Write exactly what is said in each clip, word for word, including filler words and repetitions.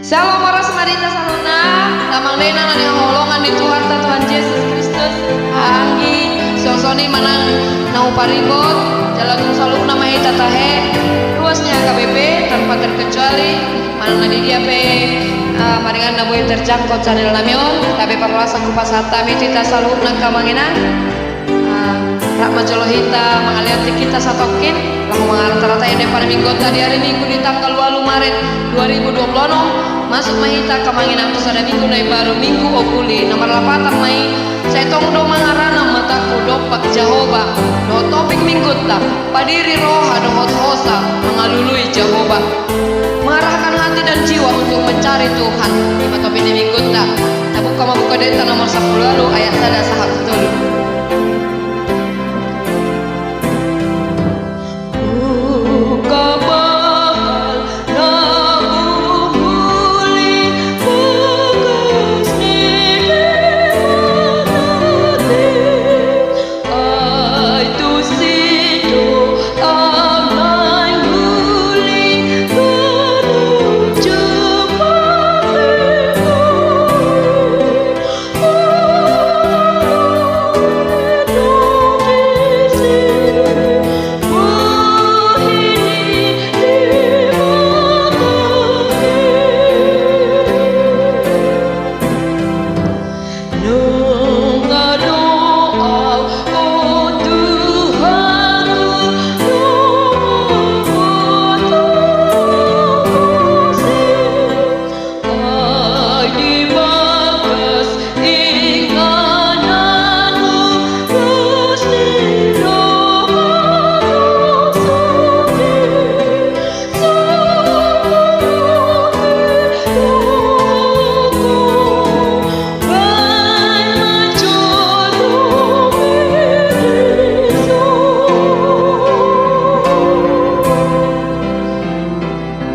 Syalom, horas ma di hita saluhutna, damang dainang na hinaholongan ni Tuhanta Tuhan Jesus Kristus. Anggi, songon i ma nang na huparingot, jala tung saluhutna ma hita tahe ruas ni H K B P tanpa terkecuali, manang na di dia pe, eh, maringan na boi terjangkau channel nami on, gabe parhorasan hupasahat hami tu hita saluhutna, angka amang inang. Ah, rap ma jolo hita mangalean tingkita satongkin, laho mangarata-rata ende parmingguonta di ari Minggu di tanggal ualu Maret dua ribu dua puluh enam, masuk ma hita, angka amang inang, tu sada minggu na imbaru, Minggu Okuli, na marlapatan ma i, Sai Tong Do Mangaranam Mataku Dompak Jahowa, dohot topik minggunta, Padiri Roha Dohot Hosa Mangalului Jahowa. Mengarahkan hati dan jiwa untuk mencari Tuhan. I ma topik ni minggunta. Tabuka ma Buku Ende-enta nomor sampulu ualu, ayat sada sahat tu tolu.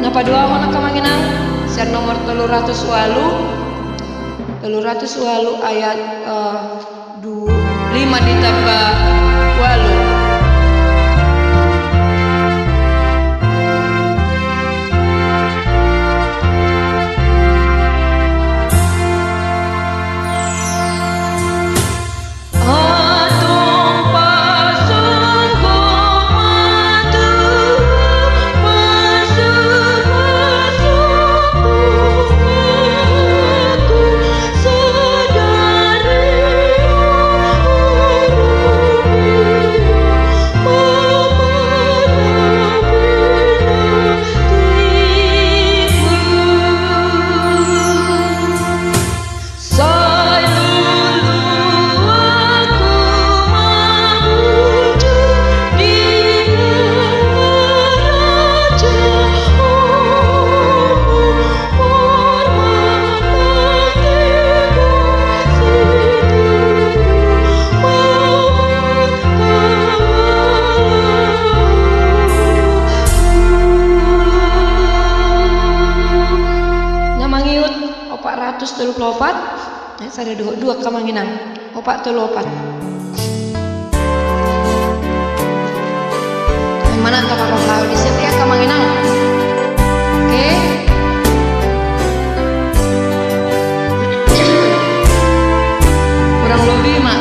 Na paduahon, angka amang inang, sian nomor tolu ratus ualu, tolu ratus ualu ayat, eh, du-, lima ditamba ualu. Na mangihut opat ratus tolu pulu opat. Eh, sada, dua, dua, angka amang inang. Opat tolu opat. Manat tong, angka amang inang. Oke. Kurang lobi ma.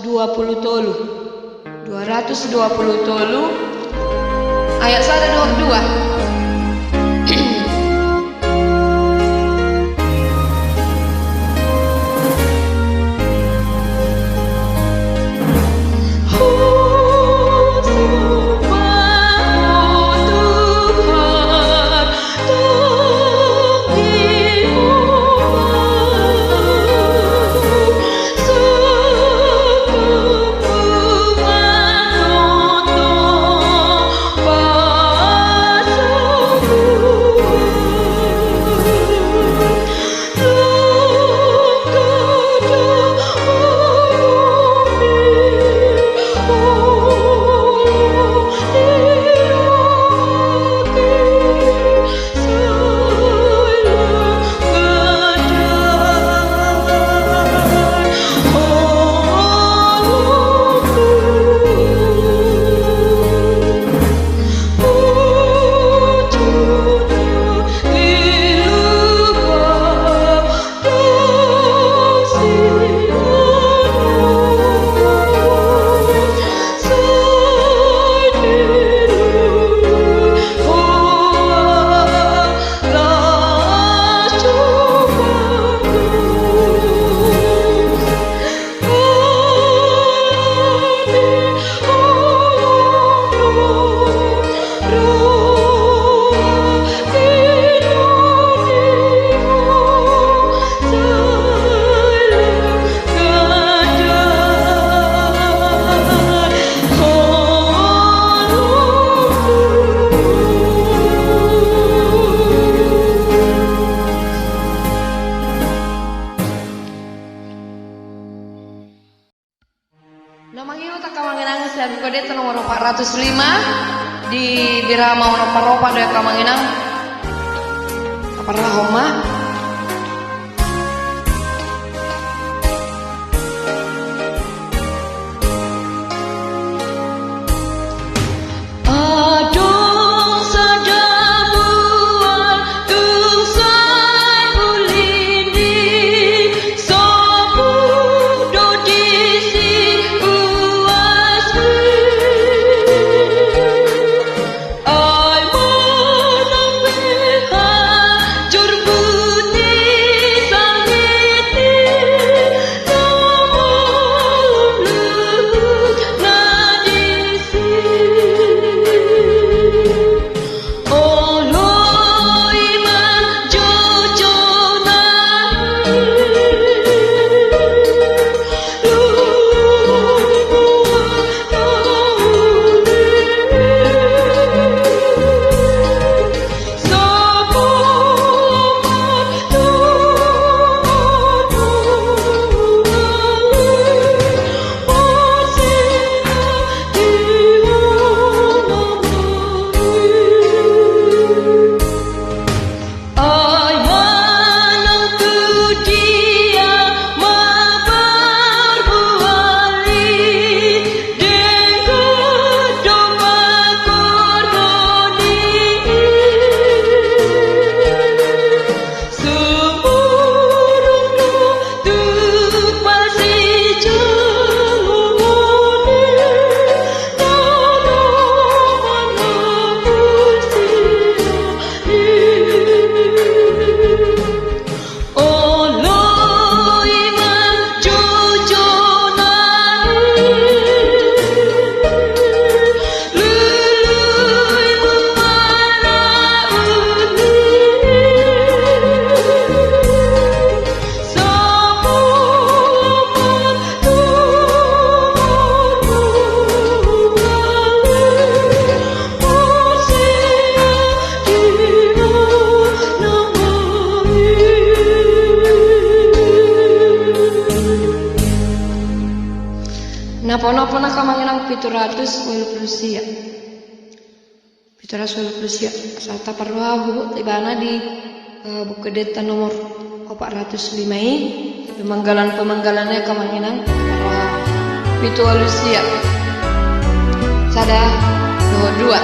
dua puluh tolu. Dua ratus dua puluh tolu, ayat sada dohot dua. Na mangihut angka amang inang sian buku deta nomor opat ratus lima, di birama onom paropat do angka amang inang. Parlahon ma. Adong sada buah tung sai bulindi, sobu do disi buahsi. Ai manang be hajor buti sangit i, na malum luhut na disi. Olo i ma joujou na i. Ai manang tu dia ma parbual i, denggan do pangkorhon i. Sumurung do tu pasijaloon i, na manang husia. Olo i ma joujou na i, lului mual na uli. Na ponompona angka amang inang pitu ratus ualu pulu sia. Pitu ratus ualu pulu sia. Asa taparroha huhut ibana di, eh, buku deta nomor opat ratus lima i, pemanggalan-pemanggalan i angka amang inang, eh, pitu ualu sia. Sada, dohot dua.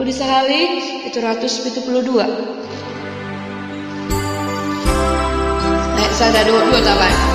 Di sahali pitu ratus pitu pulu dua. Ayat sada, dua, dua tabaen.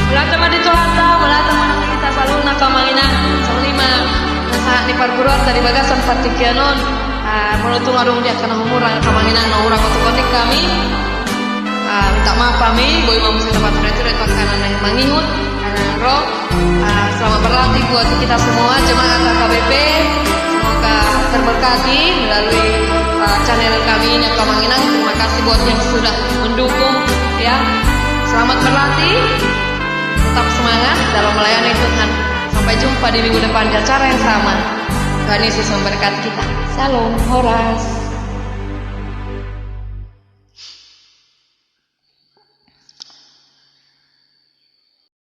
Mauliate ma di Tuhanta, mauliate ma di hita saluhutna angka amang inang. Songon i ma na sahat ni parguruanta di bagasan partingkian on. Ah, molo tung adong di angka na humurang angka amang inang, na hurang otik-otik hami, ah, minta maaf hami, boi ma muse tapature-ture tu angka na naeng mangihut, angka na ro. Ah, selamat berlatih buat kita semua jemaat H K B P. Semoga terberkati melalui, ah, channel kami ini, angka amang inang. Terima kasih buat yang sudah mendukung, ya. Selamat berlatih. Tetap semangat dalam melayani Tuhan. Sampai jumpa di minggu depan di acara yang sama. Tuhan Yesus memberkati kita. Shalom, horas.